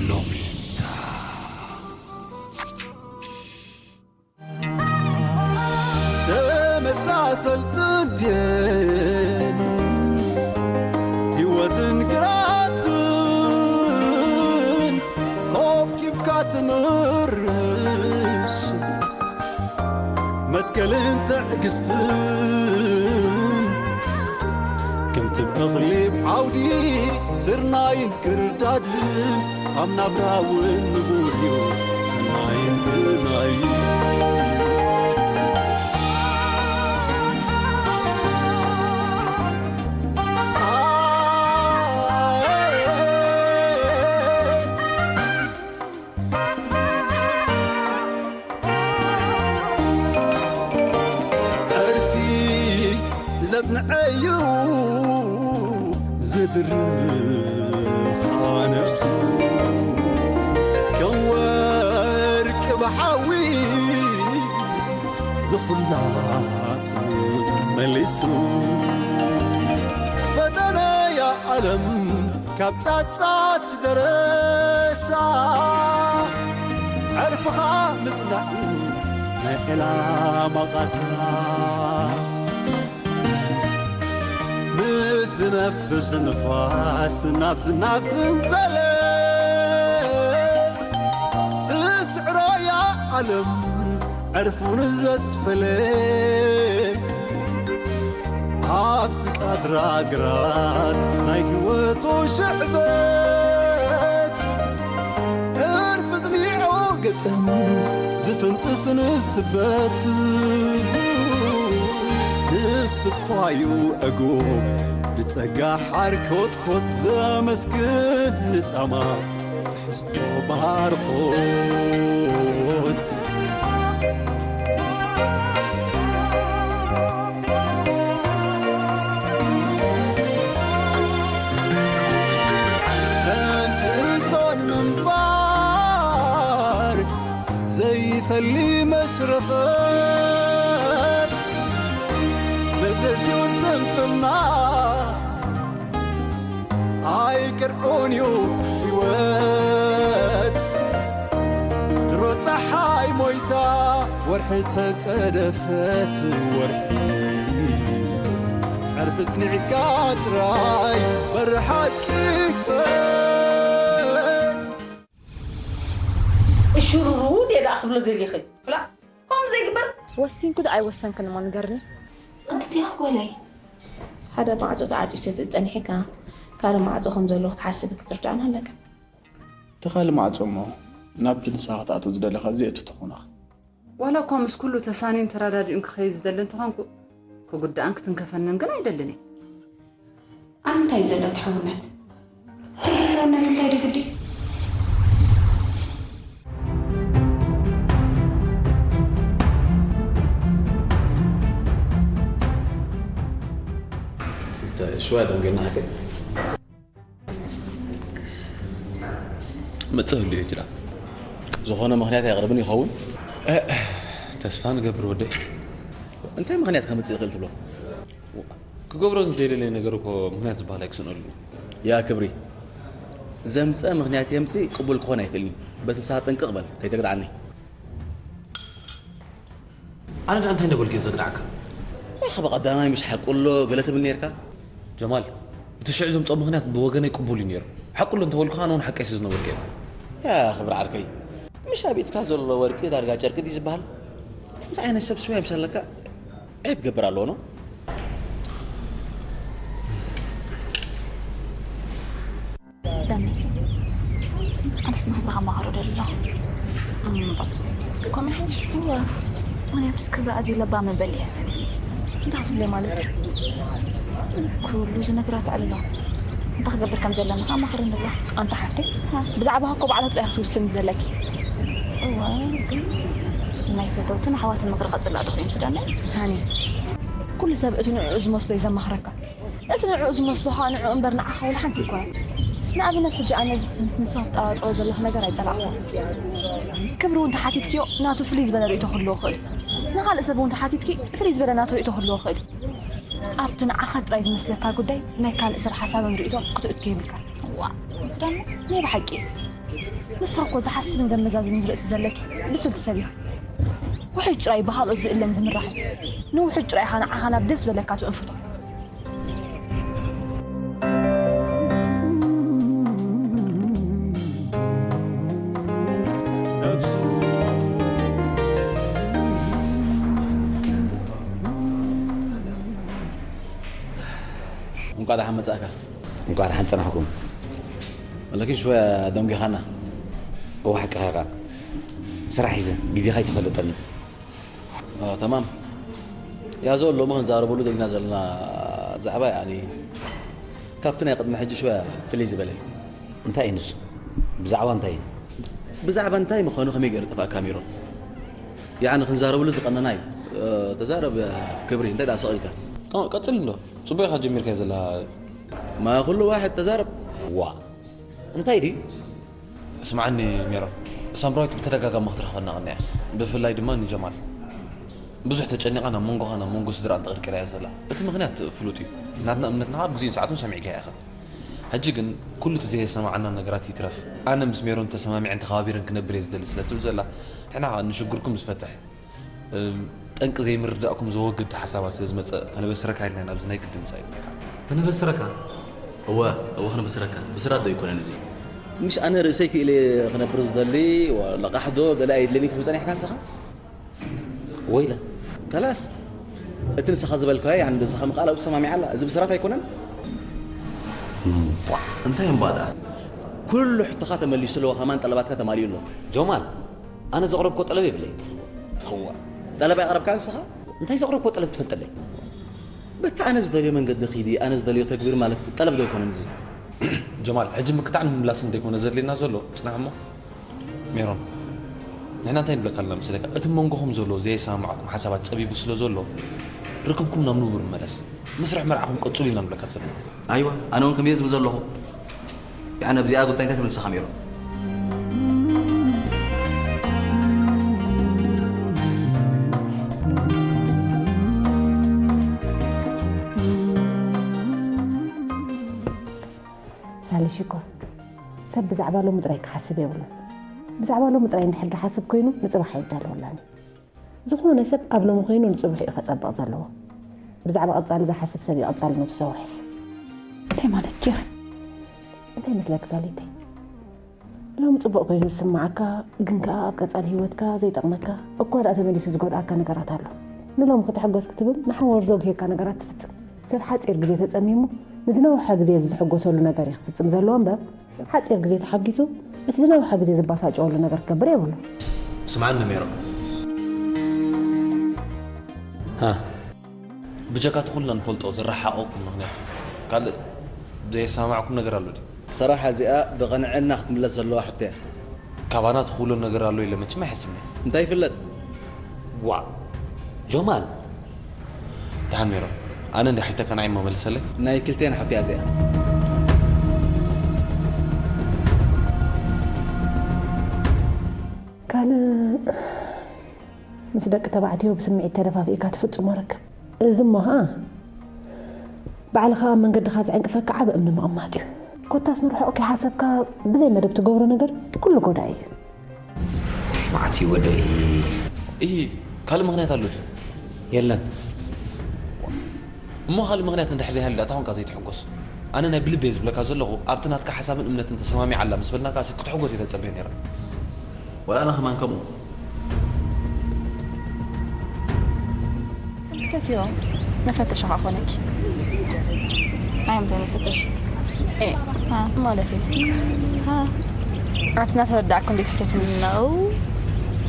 ሎሚታ ተመሳሰልትን ድየን ህይወትን ግራትን ኮብኪብካ ትምርሽ መትከልን ትዕግስትን ከምቲ እኽሊ ዓውዲ ስርናይን ክርዳድን ኣብ ናብራ እውን ንቡር እዩ ሰናይን ብናይ ዕርፊ ዘጽንዐዩ ዝድርኻ ነፍሱ ከም ወርቂ ብሓዊ ዝኹላ መሊሱ ፈተነያ ዓለም ካብ ጻጻት ደረታ ዕርፍኻ ምጽናዕ ናይ ዕላማ ቓታ ምስ ዝነፍስ ንፋስ ናብ ዝናብ ትንዘለ ትስዕሮያ ዓለም ዕርፉን ዘስፈለ ኣብቲ ቃድራ ግራት ናይ ህይወቱ ሽዕበት ዕርፊ ዝኒዑ ግጥም ዝፍንጥስ ንስበት ንስኳዩ ዕጉብ ብጸጋ ሓርኮትኮት ዘመስግን ንጻማ ትሕዝቶ ባርኾት ከምቲ እቶን ምንባር ዘይፈሊ መሽረፈት መዘዝኡ ስንፍና ኣይቅርዑን እዩ ህይወት ድሮ ፀሓይ ሞይታ ወርሒ ተፀደፈት ወርሒ ዕርፊ ፅኒዕካ ጥራይ በሪ ሓቂ ክፈት እሽሩሩ ድየ ደኣ ክብሎ ደሊኺ? ፍላ ከምኡ ዘይግበር። ወሲንኩ ዶ ኣይወሰንክን እሞ ንገርኒ። ኣንቲ ቴኽ ጓለይ። ሓደ ማዕጾ ተዓጺዩ ተጸኒሕካ ካልእ ማዕጾ ከም ዘሎ ክትሓስብ ክትርዳእና ኣለካ። እቲ ካልእ ማዕጾ እሞ ናብቲ ንስኻ ክትኣትዎ ዝደለኻ ዘየእቱ ተኾነኻ። ዋላ እኳ ምስ ኩሉ ተሳንዩን ተረዳዲኡን ክኸይድ ዝደሊ እንተኾንኩ ክጉድኣን ክትንከፈንን ግን ኣይደልን እየ። ኣብ ምንታይ እዩ ዘሎ እቲ ሕውነት? እቲ ሕውነት እንታይ ድዩ ግዲ? ሽዋ ደንገና ሓቀይ መጽእ ህልዩ ይችላል። ዝኾነ ምኽንያት ኣየቕርብን ይኸውን? ተስፋ ንገብር ወደይ። እንታይ ምኽንያት ከምጽእ ይኽእል ትብሎ? ክገብሮ ዘይደለየ ነገር እኮ ምኽንያት ዝበሃል ኣይክስእነሉን። ያ ክብሪ፣ ዘምጸ ምኽንያት የምጺ ቅቡል ክኾን ኣይክእልን እዩ። በቲ ንስኻ ጥንቅቕ በል ከይተግድዓኒ። ኣነ ደኣ እንታይ እንዳበልኩ እየ ዘግድዓካ? ኢኻ ብቐዳማይ ምሽ ሓቁ ኣሎ ገለ ትብል ነርካ። ጀማል፣ እቲ ሽዕ ዘምጽኦ ምኽንያት ብወገነይ ቅቡል እዩ ነይሩ። ሓቁ ኣሎ እንተበልኩኻ ኣነ እውን ሓቀይ ስለ ዝነበርኩ እየ። ያ ክብሪ ዓርከይ፣ ምሽ ኣብ ኢድካ ዘሎ ወርቂ ዳርጋ ጨርቂ ድዩ ዝበሃል? ከምዚ ዓይነት ሰብ ስዋ ይምሰለካ ዒብ ክገብር ኣለዎ ኖ። ዳኒ፣ ኣነስ ንኽብርኻ ማኸሮ ደሊ ኣለኹ። ከመይ ሓይሽ? እዋ፣ ምኽንያቱስ ክብሪ ኣዝዩ ለባም መበል እያ ሰብ። እንታይ ክትብለይ ማለት እዩ? ኩሉ ዝነግራ ትዕልሎ። እንታይ ክገብር ከም ዘለኒ ከኣ ማኸረኒ ኣሎ። ኣንታ ሓፍተይ፣ ብዛዕባኻ እኮ ባዕላ ጥራይ ክትውስኒ ዘለኪ። እዋ፣ ግን ናይ ፈተውትን ኣሕዋትን ምኽሪ ቀጽላ ዶ ኮይኑ ትደኒ? ሃኒ፣ ኩሉ ሰብ እቲ ንዕኡ ዝመስሎ እዩ ዘማኽረካ። እቲ ንዕኡ ዝመስሎ ኸኣ ንዕኡ እምበር ንዓኻ ወላ ሓንቲ ኣይኮነን። ንኣብነት ሕጂ ኣነ እዚ ንስኻ ትጠራጠሮ ዘለኻ ነገር ኣይጸላእኹን። ክብሪ እውን ተሓቲትክዮ ናቱ ፍልይ ዝበለ ርእይቶ ክህልዎ ይኽእል እዩ። ንኻልእ ሰብ እውን ተሓቲትኪ ፍልይ ዝበለ ናቱ ርእይቶ ክህልዎ ይኽእል እዩ። ኣብቲ ንዓኻ ጥራይ ዝመስለካ ጉዳይ ናይ ካልእ ሰብ ሓሳብን ርእይቶን ክትእቱ የብልካ። ዋ፣ እዚ ደሞ ናይ ብሓቂ እዩ። ንስኻ እኮ ዝሓስብን ዘመዛዝንን ርእሲ ዘለኪ ብስልቲ ሰብ ኢኻ። ውሑጅ ጥራይ ብኻልኦት ዝእለን ዝምራሕ እዩ። ንውሑጅ ጥራይ ኢኻ ንዓኻ ናብ ደስ በለካ ትእንፍቶ። እንቋዕ ደሓን መጻእካ። እንቋዕ ደሓን ጸናሕኩም። ወላኪን ሽወያ ደንጒኻና። እወ ሓቅኻ ኢኻ። ስራሕ ሒዘ ግዜኻ ኣይተፈለጠኒ። ተማም። ያዞ ሎሚ ክንዛረበሉ ደሊና ዘለና ዛዕባ ያኒ ካብቲ ናይ ቅድሚ ሕጂ ሽወያ ፍልይ ዝበለ እዩ። እንታይ እዩ ንሱ? ብዛዕባ እንታይ እዩ? ብዛዕባ እንታይ ምዃኑ ከመይ ገይሩ ጠፋእካ ሚሮን? ያኒ ክንዛረበሉ ዝቐነና እዩ። ተዛረብ ክብሪ እንታይ ደኣ ስቕ ኢልካ? ቀጽል እንዶ ጽቡቕ ኢኻ ጀሚርካዮ ዘለኻ። ما كل واحد تزارب. ዋ እንታይ ድዩ? ስምዓኒ ሜሮን፣ ሳምራዊት ብተደጋጋሚ ክትረኽበና ቀኒኣ እያ። ብፍላይ ድማ ንጀማል። ብዙሕ ተጨኒቓ ናብ መንጎኻ ናብ መንጎ ስድራኣ ተቐርቂራ እያ ዘላ። እቲ ምኽንያት ፍሉጥ እዩ። ናትና እምነት ንዓ ብግዜኡን ሰዓቱን ሰሚዕካያ ኢኻ። ሕጂ ግን ኩሉ እቲ ዘየሰማማዓና ነገራት ይትረፍ፣ ኣነ ምስ ሜሮን ተሰማሚዐን ተኸባቢረን ክነብር እየ ዝደሊ ስለ ትብል ዘላ፣ ንሕና ንሽግርኩም ንፈትሕ። ጠንቂ ዘይምርዳእኩም ዘወግድ ሓሳባት ስለ ዝመጸ ከነበስረካ ኢልና ኢና ኣብዚ ናይ ግድን ምጻእ ኢልናካ። ከነበስረካ? እወ እወ ከነበስረካ። ብስራት ዶ ኣይኮነን እዚ? ምሽ ኣነ ርእሰይ ክኢለ ክነብር ዝደሊ ለቓሕዶ ገለ ኣየድልየኒ ክትብል ጸኒሕካ ንስኻ? ወይለ። ከላስ እቲ ንስኻ ዝበልካዮ ያኒ ንስኻ ምቃል ኣብኡ ሰማሚዓላ እዚ ብስራት ኣይኮነን? እንታይ እምባዳ ኩሉ ሕቶኻ ተመሊሱ ኣለዎ ከማን ጠለባትካ ተማሊኡ ኣሎ። ጆማል ኣነ ዘቕረብኮ ጠለብ የብለይ። እዋ ጠለብ ኣቕረብካ ንስኻ? እንታይ ዘቕረብኮ ጠለብ ትፈልጠለይ? በቲ ኣነ ዝደልዮ መንገዲ ኺዲ ኣነ ዝደልዮ ተግብር ማለት ጠለብ ዶ ኣይኮነን እዚ? ጀማል ሕጂ ምክታዕ ንምምላስ እንደይኮነ ዘድልየና ዘሎ ጽናሕ እሞ ሜሮን ንሕና እንታይ ንብለካ ኣለና መሰለካ እቲ መንጎኹም ዘሎ ዘየሰማማዕኩም ሓሳባት ጸቢቡ ስለ ዘሎ ርክብኩም ናብ ንቡር ይመለስ። መስርሕ መርዓኹም ቀጽሉ ኢና ንብለካ ዘለና። ኣይዋ ኣነ እውን ከምየ ዝብል ዘለኹ። ያኒ ኣብዚኣ ጉዳይ እንታይ ትብል ንስኻ ሜሮን? ሳሊ ሽኮር ሰብ ብዛዕባ ሎሚ ጥራይ ክሓስብ የብሉን። ብዛዕባ ሎሚ ጥራይ እንድሕር ድሓስብ ኮይኑ ንጽባሕ ኣይዳለወላን እዩ። ዝኾነ ሰብ ኣብ ሎሚ ኮይኑ ንጽብሕ እዩ ከጸብቕ ዘለዎ። ብዛዕባ ቀጻሊ ዝሓስብ ሰብ እዩ ቀጻልነቱ ዘውሕስ። እንታይ ማለት ዲኺ? እንታይ መስለኪ ሳሊተይ? ሎም ጽቡቕ ኮይኑ ዝስምዓካ ግን ከኣ ኣብ ቀጻሊ ህይወትካ ዘይጠቕመካ እኳ ደኣ ተመሊሱ ዝጎድኣካ ነገራት ኣሎ። ንሎም ክትሕጎስ ክትብል ንሓወር ዘጉህየካ ነገራት ትፍጽም። ሰብ ሓጺር ግዜ ተጸሚሙ ንዝነውሐ ግዜ ዝሕጎሰሉ ነገር እዩ ክፍጽም ዘለዎ እምበር ሓጺር ግዜ ተሓጊሱ እቲ ዝነውሐ ግዜ ዝባሳጨወሉ ነገር ክገብር የብሉ። ስምዓኒ ሜሮ። ብጀካ እቲ ኩልና ንፈልጦ ዝረሓቐኩም ምኽንያት ካልእ ዘየሰማማዕኩም ነገር ኣሎ ድዩ? ሰራሓ እዚኣ ብቕንዕና ክትምለስ ዘለዋ ሕቶ እያ። ካባና ትኽእሎ ነገር ኣሎ ኢለ መቸም ኣይሓስብን እየ። እንታይ ይፍለጥ? ዋእ ጆማል። ደሓን ሜሮን፣ ኣነ እንድሕር ሕተካ ንዓይ እሞ መልሰለይ። ናይ ክልቴና ሕቶ እያ እዚኣ። ካልእ ምስ ደቂ ተባዕትዮ ብስምዒት ተደፋፊእካ ትፍጽሞ ርክብ። እዚ እሞ ኸኣ ባዕልኻ ኣብ መንገድኻ ዝዕንቅፈካ ዓቢ እምኒ ምቕማጥ እዩ። ኮታስ ንርሑቕ ከይሓሰብካ ብዘይ መደብ ትገብሮ ነገር ኩሉ ጎዳኢ እዩ። መዓት እዩ ወደይ። እሂ ካልእ ምኽንያት ኣሎ ድዩ? የለን። እሞ ካልእ ምኽንያት እንድሕር ዘይሃልዩ ኣታ ኾንካ ዘይትሕጎስ? ኣነ ናይ ብልቢ እየ ዝብለካ ዘለኹ ኣብቲ ናትካ ሓሳብን እምነትን ተሰማሚዓ ኣላ ምስ በልናካሲ ክትሕጎስ እየ ተጸብየ ነይረ። ወላ ኣነ ከማን ከምኡ። ተትዮ መፈተሻ ኸኣ ኮነኪ። ኣይ ምንታይ መፈተሽ? ኤ ማለት እየሲ ኣትና ተረዳእኩም እንዴት ሕተትኒ ነው?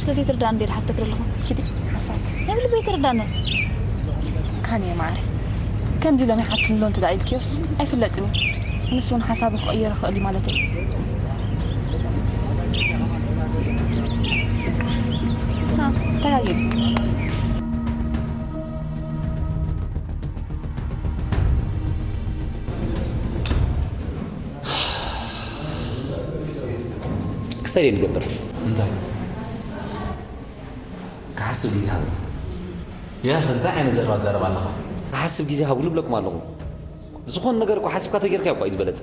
ስለዚ ትርዳእ እንዴ ድሓተክ ዘለኹ ኪዲ ሓሳት ናይ ብልበይ ተረዳነ። ሃኒ ማሪ ከምዚ ኢሎም ይሓቱኒ ኣሎ እንተ ኢልክዮስ ኣይፍለጥን እዩ። ንሱ እውን ሓሳቡ ክቕየር ይኽእል እዩ ማለት እዩ። ተጋጊሉ። ክሳይ ንገብር እንታይ ክሓስብ ግዜ ሃብ። ያኽ እንታይ ዓይነት ዘረባ ትዛረብ ኣለኻ? ሓስብ ግዜ ሃቡኒ ብለኩም ኣለኹ። ዝኾነ ነገር እኮ ሓሲብካ ተጌርካ እኮ እዩ ዝበለጸ።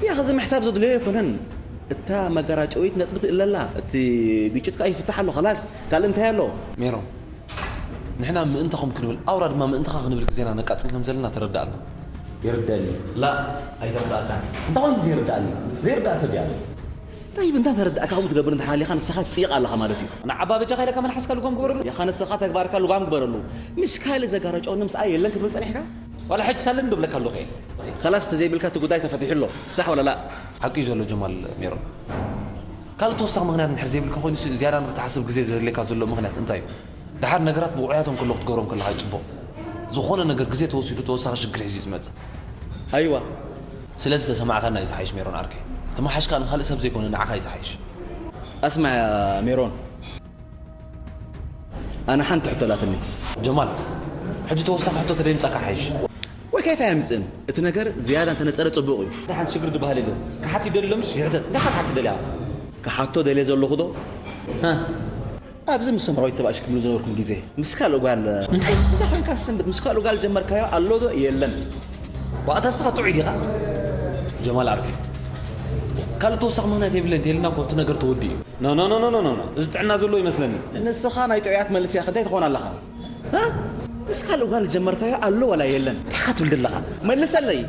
ያ ኸዚ ምሕሳብ ዘድልዮ ኣይኮነን። እታ መጋራጨዊት ነጥቢ ትእለላ፣ እቲ ግጭት ከኣ ይፍታሕ ኣሎ። ኸላስ ካልእ እንታይ ኣሎ? ሜሮን፣ ንሕና ምእንታኹም ክንብል፣ ኣውራ ድማ ምእንታኻ ክንብል ግዜና ነቃጽል ከም ዘለና ተረዳእና። ይርደኒ። ላ፣ ኣይተረዳእካን። እንታይ ኮይኑ ግዜ ይርዳእኒ? ዘይርዳእ ሰብ እያ። እንታይ እንዳ ተረዳእካ ከምኡ ትገብር እንተ ሓሊኻ ንስኻ ትጽይቕ ኣለኻ ማለት እዩ። ንዓባ በጃኻ ኢለካ መልሓስካ ልጓም ግበረሉ። ያኻ ንስኻ ተግባርካ ልጓም ግበረሉ። ምስ ካልእ ዘጋረጫው ንምስኣ የለን ክትብል ጸኒሕካ? ዋላ ሕጂ ሳለን ዶ ብለካ ኣለኹ እየ። ኸላስ ተዘይብልካ እቲ ጉዳይ ተፈቲሑ ኣሎ። ሳሕ ወላ ላ? ሓቂ እዩ ዘሎ ጀማል ሜሮን። ካልእ ተወሳኺ ምኽንያት እንድሕር ዘይብልካ ኮይኑሲ ዝያዳ ንክትሓስብ ግዜ ዘድልየካ ዘሎ ምኽንያት እንታይ እዩ? ደሓር ነገራት ብቑዕያቶም ከለዉ ክትገብሮም ከለኻ እዩ ጽቡቕ። ዝኾነ ነገር ግዜ ተወሲዱ ተወሳኺ ሽግር ሒዙ እዩ ዝመጽእ። ኣይዋ። ስለዚ ተሰማዕካና እዩ ዝሓይሽ ሜሮን ዓርከይ። እቲ ምሓሽ ከኣ ንኻልእ ሰብ ዘይኮነ ንዓኻ እዩ ዝሓይሽ። ኣስማዕ ሜሮን፣ ኣነ ሓንቲ ሕቶ ኣላትኒ። ጀማል፣ ሕጂ ተወሳኺ ሕቶ ተደይምጻካ ሓይሽ። ወይ ከይፋ የምጽእን። እቲ ነገር ዝያዳ እንተነጸረ ጽቡቕ እዩ። እንታይ ሓንቲ ሽግር ዝበሃል የለን። ክሓት ይደሊ ሎምሽ ይሕተት። እንታይ ክትሓት ትደልያ? ክሓቶ ደልየ ዘለኹ ዶ? ሃ? ኣብዚ ምስ ሰምራዊት ተባእሽ ክብሉ ዝነበርኩም ግዜ ምስ ካልእ ጓል እንታይ? እንታይ ኮይንካ ትሰንብት? ምስ ካልእ ጓል ጀመርካዮ ኣሎ ዶ የለን? ዋእታ ንስኻ ጥዑይ ዲኻ? ጀማል ዓርከይ፣ ካልእ ተወሳኺ ምኽንያት የብለይን እንተይልና እኮ እቲ ነገር ተወዲኡ እዩ። ኖ፣ ኖ፣ ኖ፣ ኖ፣ ኖ፣ ኖ። እዚ ጥዕና ዘለዎ ይመስለኒ። ንስኻ ናይ ጥዑያት መልስ ያኸ እንታይ ትኾን ኣለኻ? እ? ምስ ካልእ ጓል ጀመርካዮ ኣሎ ዋላ የለን? እንታይ ኢኻ ትብል ዘለኻ? መልሰለይ።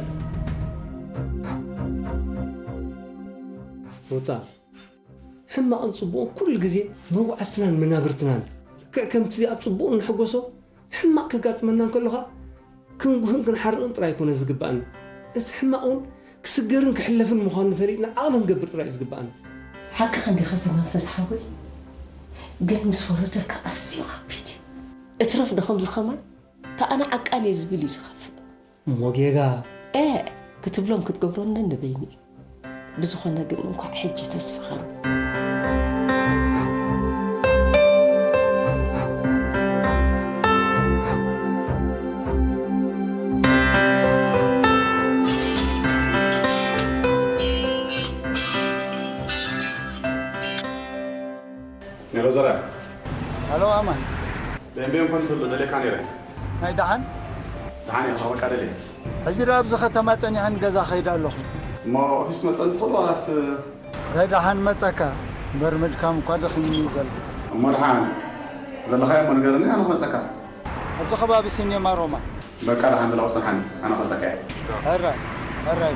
ሩታ፣ ሕማቕን ጽቡቕን ኩሉ ግዜ መጉዓዝትናን መናብርትናን። ልክዕ ከምቲ ኣብ ጽቡቕ እንሕጎሶ፣ ሕማቕ ከጋጥመና እንከሎ ኸኣ ክንጉህን ክንሓርቕን ጥራይ ኣይኮነ ዝግባኣና። እቲ ሕማቕ እውን ክስገርን ክሕለፍን ምዃኑ ፈሊጥና ዓቕሊ ክንገብር ጥራይ እዩ ዝግባኣና። ሓቅኻ እንዲኻ እዚ መንፈስ ሓወይ፣ ግን ምስ ወረደካ ኣዝዩ ከቢድ እዩ። እትረፍ ዶ ከምዚ ኸማን? እታ ኣነ ዓቃል እየ ዝብል እዩ ዝኸፍእ። እሞ ጌጋ? ኤእ፣ ክትብሎን ክትገብሮን ነንበይኑ እዩ። ብዝኾነ ግን እንኳዕ ሕጂ ተስፍኻኒ። ኔሮ ዘርኣይ። ሃሎ ኣማን። ደንቤን ኮን ትብሉ ደሌካ ነይረ። ናይ ደሓን? ደሓን እየ፣ ክረኽበካ ደልየ። ሕጂ ደኣ ኣብዚ ከተማ ጸኒሐ ንገዛ ከይድ ኣለኹ። እሞ ኦፊስ መጸኒ ትኽእሉ ዋላስ? ናይ ደሓን መጸካ፣ እምበር ምድካም እኳ ደኺሙኒ እዩ ዘሎ። እሞ ደሓን ዘለኻዮ እሞ ንገረኒ፣ ኣነ ክመጸካ። ኣብዚ ከባቢ ሲኔማ ሮማ። በቃ ደሓን ብላው ጽንሓኒ፣ ኣነ ክመጸካ እየ። ሕራይ፣ ሕራይ።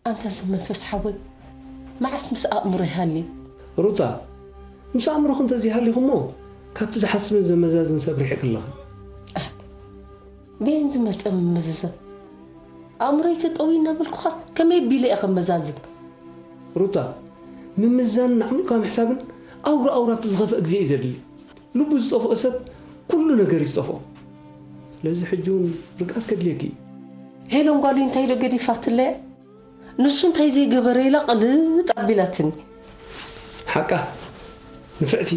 ኣንታ እዚ መንፈስ ሓወይ፣ መዓስ ምስ ኣእምሮ ይሃሊ? ሩታ፣ ምስ ኣእምሮኺ እንተዘይሃሊኹ እሞ፣ ካብቲ ዝሓስብን ዘመዛዝን ሰብ ርሒቕ ኣለኺ። ኣህ፣ በየን ዝመጸ ምምዝዛን? ኣእምሮይ ተጠውዩ እናበልኩኻስ ከመይ ኣቢለ እየ ከመዛዝን? ሩታ፣ ምምዛንን ኣዕሚቕካ ምሕሳብን ኣውራ ኣውራ ኣብቲ ዝኸፍአ ግዜ እዩ ዘድሊ። ልቡ ዝጠፍኦ ሰብ ኩሉ ነገር እዩ ዝጠፍኦ። ስለዚ ሕጂ እውን ርግኣት ከድልየኪ እዩ። ሄለን ጓለይ እንታይ ዶ ገዲፋትለይ? ንሱ እንታይ ዘይገበረ ኢላ ቅልጥ ኣቢላትኒ። ሓቃ ንፍዕቲ፣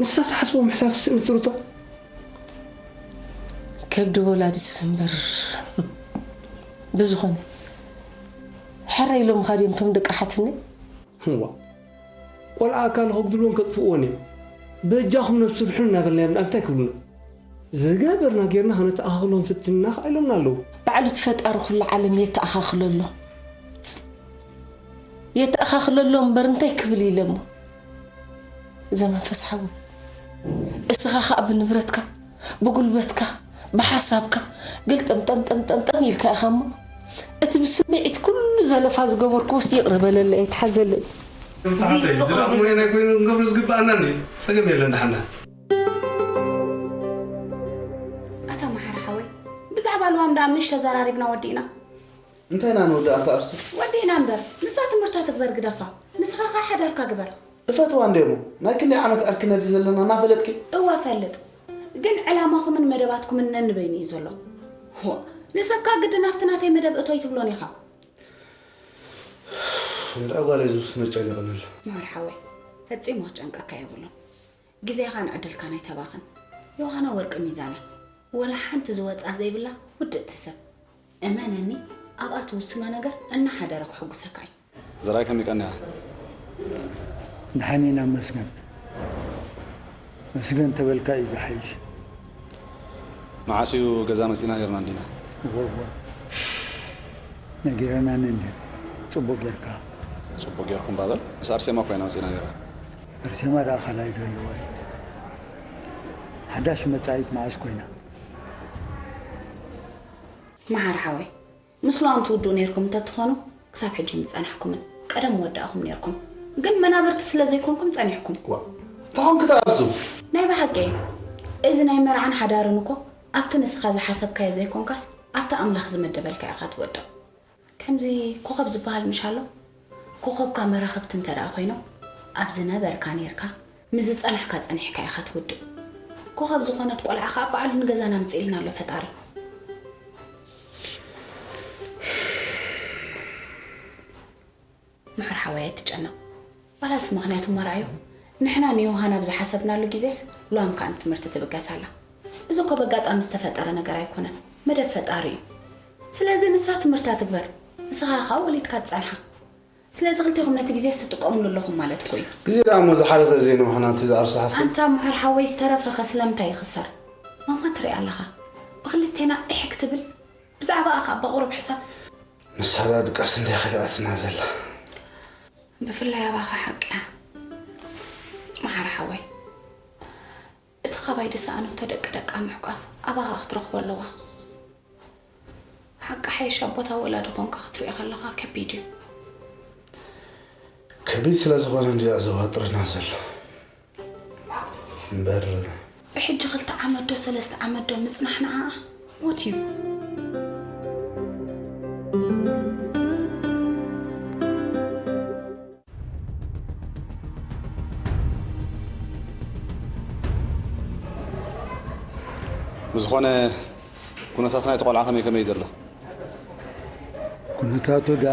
ንሳ ትሓስቦ ምሕሳብ ትስእን ትሩታ። ከብዲ ወላዲስ እምበር። ብዝኾነ፣ ሕራይ ኢሎምኻ ድዮም እቶም ደቂ ሓትነይ? እዋ፣ ቆልዓ ኣካለ ከጉድልዎን ከጥፍእዎን እዮም። በጃኹም ነብሲ ድሕኑ እናበልናዮም ደኣ እንታይ ክብሉና? ዝገበርና ጌርና ከነተኣኻኽሎም ፍትንና ከኣ ኢሎምና ኣለዉ። ባዕሉ እቲ ፈጣሪ ኩሉ ዓለም የተኣኻኽሎ ኣሎ። የተኣኻኽሎ ኣሎ እምበር እንታይ ክብል ኢለ እሞ? ዘመንፈስ ሓወይ፣ እስኻ ከኣ ብንብረትካ፣ ብጉልበትካ፣ ብሓሳብካ፣ ግልጠምጠምጠምጠምጠም ኢልካ ኢኻ እሞ፣ እቲ ብስምዒት ኩሉ ዘለፋ ዝገበርኩዎስ ይቕረ በለለይ፣ ኣይትሓዘለይ። ተሓተይ፣ ዝረኣኹ ወይ ናይ ኮይኑ ክንገብሮ ዝግብኣና እንድዩ። ጸገም የለን፣ ደሓና። ኣታ መሓሪ ሓወይ፣ ብዛዕባ ልዋም ደኣ ምሽ ተዘራሪብና ወዲእና። እንታይ ኢና ንወድኣ ኣንታ ኣርሱ? ወዲእና እምበር፣ ንሳ ትምህርታ ትግበር ግደፋ። ንስኻ ኸኣ ሓዳርካ ግበር። እፈትዋ እንዴ እሞ፣ ናይ ክንደይ ዓመት ዕርክነ ድዩ ዘለና እናፈለጥኪ? እወ እፈልጥ። ግን ዕላማኹምን መደባትኩምን ነንበይኑ እዩ ዘሎ። ዋ፣ ንሰብካ ግዲ ናብቲ ናተይ መደብ እቶይ ትብሎን ኢኻ። እንዳ ጓለይ ዝውስኖ ጨኒቕኒ ኣሎ። መሓሪ ሓወይ፣ ፈጺሙ ክጨንቀካ የብሉን። ግዜኻን ዕድልካን ኣይተባኽን። ዮሃና ወርቂ ሚዛና፣ ወላ ሓንቲ ዝወጻ ዘይብላ ውድእቲ ሰብ። እመነኒ፣ ኣብኣ ትውስኖ ነገር እናሓደረ ክሕጉሰካ እዩ። ዘርኣይ ከመይ ቀኒኻ? ደሓን ኢና መስገን። መስገን ተበልካ እዩ ዝሓይሽ። መዓስ እዩ ገዛ መጺና ነርና እንዲና? እወ እወ፣ ነጊረና ነን። ጽቡቅ ጌርካ። ጽቡቅ ጌርኩም ባበል። ምስ ኣርሴማ ኮይና መጺና ነራ። ኣርሴማ ደኣ ካልኣይ ዶ ኣለዋ እዩ? ሓዳሽ መጻኢት መዓስ ኮይና? መሓር ሓወይ፣ ምስ ሉኣም ትውድኡ ነርኩም እንተትኾኑ ክሳብ ሕጂ ምጸናሕኩምን ቀደም ወዳእኹም ነርኩም። ግን መናብርቲ ስለ ዘይኮንኩም ጸኒሕኩም። ዋ፣ እንታይ ኾንኪ ትኣርሱ? ናይ ብሓቂ እዩ። እዚ ናይ መርዓን ሓዳርን እኮ ኣብቲ ንስኻ ዝሓሰብካዮ ዘይኮንካስ ኣብቲ ኣምላኽ ዝመደበልካ ኢኻ ትወድቕ። ከምዚ ኮኸብ ዝበሃል ምሽ ኣሎ። ኮኸብካ መራኸብቲ እንተ ደኣ ኮይኖም ኣብ ዝነበርካ ነርካ፣ ምስ ዝጸናሕካ ጸኒሕካ ኢኻ ትውድእ። ኮኸብ ዝኾነት ቆልዓ ከኣ ባዕሉ ንገዛና ኣምጽእልና ኣሎ ፈጣሪ። ምሕር ሓወይ ኣይትጨነቕ። ዋላ እቲ ምኽንያት እሞ ረኣዮ። ንሕና ንዮሃን ኣብ ዝሓሰብናሉ ግዜስ ሉኣም ከኣ ንትምህርቲ ትብገስ ኣላ። እዚ እኮ በጋጣሚ ዝተፈጠረ ነገር ኣይኮነን፣ መደብ ፈጣሪ እዩ። ስለዚ ንሳ ትምህርታ ትግበር፣ ንስኻ ከኣ ወሊድካ ትጸንሓ። ስለዚ ክልቴኹም ነቲ ግዜስ ትጥቀምሉ ኣለኹም ማለት እኮ እዩ። ግዜ ደኣ እሞ ዝሓለፈ ዘይንውሓና እቲ ዝኣርሳ ሓፍቲ። ኣንታ ምሕር ሓወይ ዝተረፈኸ ስለምንታይ ይኽሰር? ማማ ትሪኣ ኣለኻ። ብኽልቴና ኢሕ ክትብል ብዛዕባኣ ከኣ በቑሩብ ሕሳብ። ንሳ ደኣ ድቃስ እንድያ ከሊኣትና ዘላ። ብፍላይ ኣባኻ ሓቂ እያ መሓር ሓወይ። እቲ ካባይ ዝሰኣነቶ ደቂ ደቃ ምሕቋፍ ኣባኻ ክትረኽቦ ኣለዋ። ሓቂ ሓይሽ ኣቦታ ወላዲ ኾንካ ክትሪኦ ከለኻ ከቢድ እዩ። ከቢድ ስለ ዝኾነ እንድያ ዘዋጥረና ዘሎ እምበር። ብሕጂ ክልተ ዓመት ዶ ሰለስተ ዓመት ዶ ምጽናሕ ንዓኣ ሞት እዩ። ብዝኾነ ኩነታት ናይቲ ቆልዓ ከመይ ከመይ ዘሎ? ኩነታቱ ዳ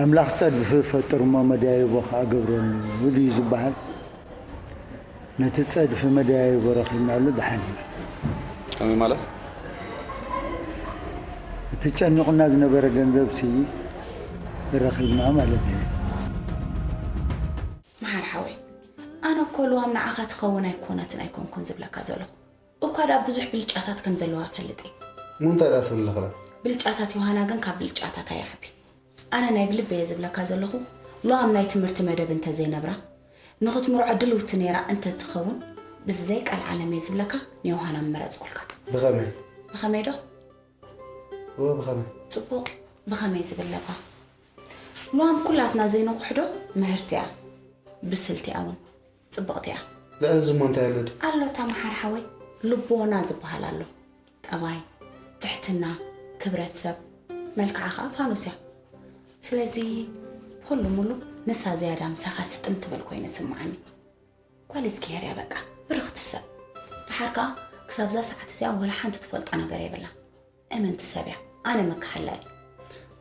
ኣምላኽ ጸድፊ ፈጥር እሞ መዳይቦ ከኣ ገብረሉ ድዩ ዝበሃል? ነቲ ጸድፊ መዳይቦ ረኺብናሉ ደሓን ኢና። ከመይ ማለት? እቲ ጨኒቑና ዝነበረ ገንዘብሲ ረኺብና ማለት እዩ። መሓር ሓወይ፣ ኣነ እኮ ልዋም ንዓኻ ትኸውን ኣይኮነትን ኣይኮንኩን ዝብለካ ዘለኹ። እኳ ደኣ ብዙሕ ብልጫታት ከም ዘለዋ እፈልጥ እየ። እሞ እንታይ ደኣ ትብል ኣለኻ? ብልጫታት ዮሃና ግን ካብ ብልጫታት ኣይዓቢ። ኣነ ናይ ብልበይ እየ ዝብለካ ዘለኹ፣ ሉኣም ናይ ትምህርቲ መደብ እንተዘይነብራ፣ ንኽትምርዖ ድልውቲ ነይራ እንተትኸውን፣ ብዘይ ቀልዓለም እየ ዝብለካ ንዮሃና ምመረጽኩልካ። ብኸመይ? ብኸመይ ዶ? እወ፣ ብኸመይ? ጽቡቕ፣ ብኸመይ ዝብል ለባ። ሉኣም ኩላትና ዘይንቑሕዶ ምህርቲ እያ፣ ብስልቲ እያ እውን። ጽብቕቲ እያ። ልዕሊ እዚ እሞ እንታይ ኣሎ ድዩ? ኣሎ እታ መሓር ሓወይ፣ ልቦና ዝበሃል ኣሎ። ጠባይ፣ ትሕትና፣ ክብረት ሰብ፣ መልክዓ ኸኣ ፋኑስ እያ። ስለዚ ብኹሉ ሙሉ ንሳ ዝያዳ ምሳኻ ስጥም ትብል ኮይኑ ይስምዓኒ። ጓል እዝግሄር እያ በቃ፣ ብርኽቲ ሰብ። ደሓር ከኣ ክሳብ እዛ ሰዓት እዚኣ ወላ ሓንቲ ትፈልጦ ነገር የብላን። እምንቲ ሰብ እያ። ኣነ መካሓላ እየ።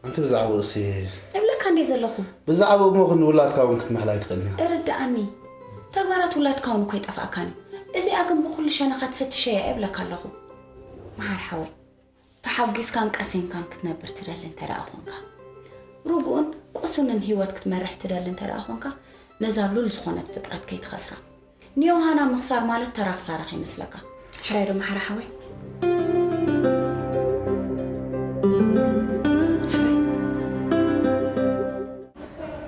ኣንቲ ብዛዕባኡ እሲ እብለካ እንደ ዘለኹ። ብዛዕባኡ እሞ ክንዲ ውላድካ እውን ክትምሕላ ኣይትኽእልን ኢኻ። እርድኣኒ። ተግባራት ውላድካ እውን እኮ ኣይጠፍኣካን እዩ። እዚኣ ግን ብኹሉ ሸነኻ ትፈትሸያ እየ እብለካ ኣለኹ። መሓር ሓወይ፣ ተሓጒስካን ቀሲንካን ክትነብር ትደሊ እንተ ደኣ ኾንካ፣ ርጉእን ቅሱንን ህይወት ክትመርሕ ትደሊ እንተ ደኣ ኾንካ፣ ነዛ ሉል ዝኾነት ፍጥረት ከይትኸስራ። ንዮሃና ምኽሳር ማለት ተራ ክሳራ ከይመስለካ። ሕራይ ዶ መሓራ ሓወይ? ሕራይ።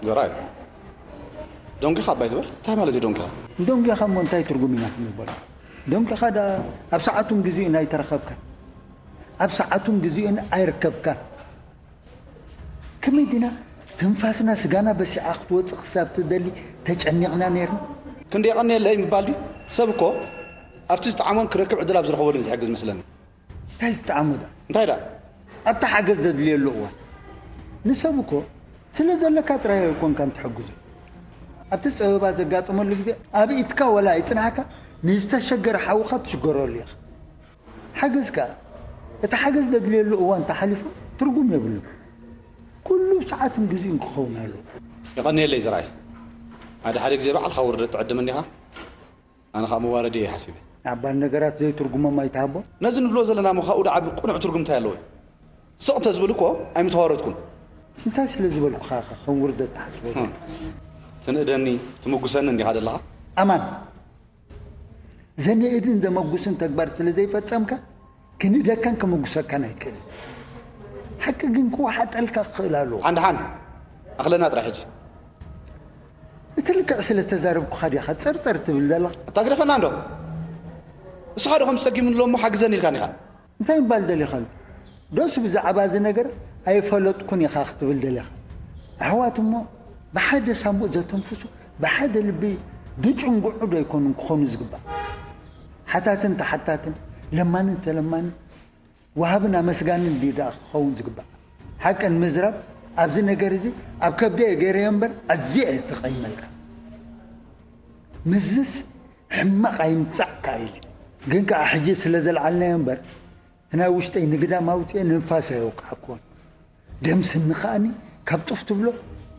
ዘርኣይ፣ ደንጒኻ ኣባይ ትብል? እንታይ ማለት እዩ ደንጒኻ? ደንጒኻ እሞ እንታይ ትርጉም ኢና ክንበሎ? ደንጒኻ ደኣ ኣብ ሰዓቱን ግዜኡን ኣይተረኸብካን። ኣብ ሰዓቱን ግዜኡን ኣይርከብካን። ከመይ ዲና ትንፋስና ስጋና በሲዓ ክትወጽእ ክሳብ ትደሊ ተጨኒቕና ነይርና? ክንዲ የቐንየለይ ምባል ድዩ? ሰብ እኮ ኣብቲ ዝጠዓሞን ክረክብ ዕድል ኣብ ዝረኸበሉ እዩ ዝሕግዝ መስለኒ። እንታይ ዝጠዓሞ ደኣ? እንታይ ደኣ? ኣብቲ ሓገዝ ዘድልየሉ እዋን ንሰብ እኮ ስለ ዘለካ ጥራይ ኣይኮንካን ትሕግዞ። ኣብቲ ጸበባ ዘጋጠመሉ ግዜ ኣብ ኢድካ ወላ ኣይጽንሓካ ንዝተሸገረ ሓውኻ ትሽገረሉ ኢኻ። ሓገዝ ከኣ እቲ ሓገዝ ዘድልየሉ እዋን ተሓሊፉ ትርጉም የብሉን። ኩሉ ብሰዓትን ግዜኡን ክኸውን ኣለዎ። የቐንየለይ ዘርኣይ። ሓደ ሓደ ግዜ ባዕልኻ ውርደት ትዕድመኒ ኢኻ። ኣነ ኸኣ መዋረዲ እየ ሓሲበ። ኣባል ነገራት ዘይትርጉሞም ኣይትሃቦ። ነዚ ንብሎ ዘለና እሞ ካብኡ ደኣ ዓቢ ቅኑዕ ትርጉም እንታይ ኣለዎ? ስቕ እንተዝብል እኮ ኣይምተዋረድኩን። እንታይ ስለ ዝበልኩኻ ኢኻ ከም ውርደት ትሓስቦ ዘለኻ? ትንእደኒ ትምጉሰኒ እንዲኻ ዘለኻ። ኣማን። ዘንእድን ዘመጉስን ተግባር ስለ ዘይፈጸምካ፣ ክንእደካን ክምጉሰካን ኣይክእልን። ሓቂ ግን ክወሓጠልካ ክኽእል ኣለዎ። ሓንድ ሓን ኣኽለና ጥራሕ ሕጂ። እቲ ልክዕ ስለ ተዛረብኩኻ ዲኻ ጸርጸር ትብል ዘለኻ? ኣታ ግደፈና እንዶ። እስኻ ዶ ከም ጸጊሙ ኣሎ እሞ ሓግዘኒ ኢልካኒ ኢኻ። እንታይ ምባል ደሊኻ ኣሎ? ዶስ ብዛዕባ እዚ ነገር ኣይፈለጥኩን ኢኻ ክትብል ደሊኻ? ኣሕዋት እሞ ብሓደ ሳንቡእ ዘተንፍሱ፣ ብሓደ ልቢ ድጭንጉዑ ዶ ኣይኮኑን ክኾኑ ዝግባእ? ሓታትን ተሓታትን፣ ለማንን ተለማንን፣ ወሃብን ኣመስጋንን ድዩ ደኣ ክኸውን ዝግባእ? ሓቂ ንምዝራብ ኣብዚ ነገር እዚ ኣብ ከብደይ ገይረዮ እምበር ኣዝየ እየ ተቐይመልካ። ምስዝስ ሕማቕ ኣይምጻእካ ኢለ። ግን ከኣ ሕጂ ስለ ዘልዓልናዮ እምበር እቲ ናይ ውሽጠይ ንግዳም ኣውጽኤ ንንፋስ ኣየውቅዓክዎን። ደም ስኒ ከኣኒ ካብ ጡፍ ትብሎ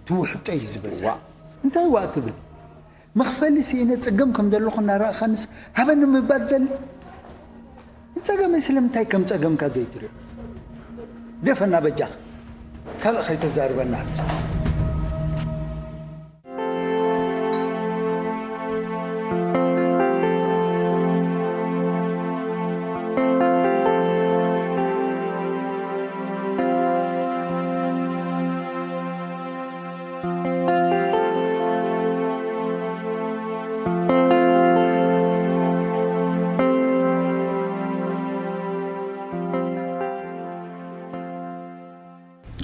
ትውሕጦ እዩ ዝበዝሕ። ዋእ። እንታይ ዋእ ትብል? መኽፈሊ ስኢነ ጽገም ከም ዘለኹ እናረኣኻንስ ሃበኒ ምባል ደሊ? ንጸገመይ ስለምንታይ ከም ጸገምካ ዘይትሪኦ? ደፈና በጃኻ። ካልእ ከይተዛርበና ሕጂ።